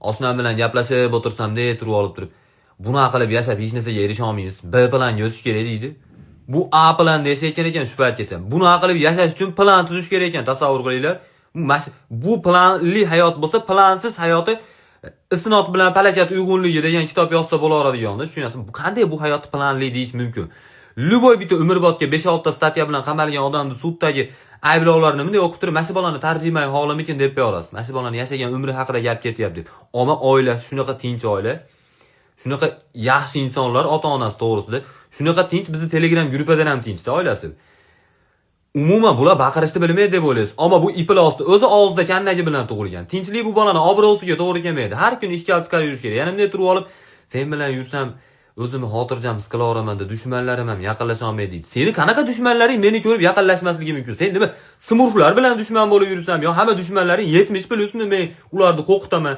Oshnam bilan gaplashib o'tirsamda, turib olib turib, "Bunaqa qilib yashab hech narsaga erisha olmaymiz. B planga o'tish kerak", deydi. Bu A planda yashayotgan ekan shu paytgacha. Bunaqa qilib yashash uchun plan tuzish kerak ekan, tasavvur qilinglar. Bu planli hayot bo'lsa, plansiz hayoti "Isnod bilan palakat uyg'unligi" degan kitob yozsa bo'laveradigan, tushunyapsizmi? Bu qanday bu hayotni planli deyish mumkin? Любой bitta umrbodga 5-6 ta статья bilan qamalgan odamni suddagi ayblovlarni bunday o'qib turib, mana shu bolani tarjimai holimikin deb qo'ya olasiz. Mana shu bolani yashagan umri haqida gap ketyapti deb. Ammo oilasi shunaqa tinch oila. Shunaqa yaxshi insonlar ota-onasi to'g'risida. Shunaqa tinch, bizni Telegram gruppadan ham tinchda oilasi. Umuman bular baqirishni bilmaydi deb o'ylaysiz. Ammo bu iflosni o'zi og'zida kandagi bilan tug'ilgan. Tinchlik bu bolani obro'siga to'g'ri kelmaydi. Har kuni ishkal chiqarib yurish kerak. Yana bunday turib olib, "Sen bilan yursam, o'zimni xotirjam his qila olaman", deb, "Dushmanlarim ham yaqinlasha olmaydi", deydi. Seni qanaqa dushmanlaring meni ko'rib yaqinlashmasligi mumkin? Sen nima, smurflar bilan dushman bo'lib yursan yo hamma dushmanlaring 70 plyusmi, men ularni qo'rqitaman?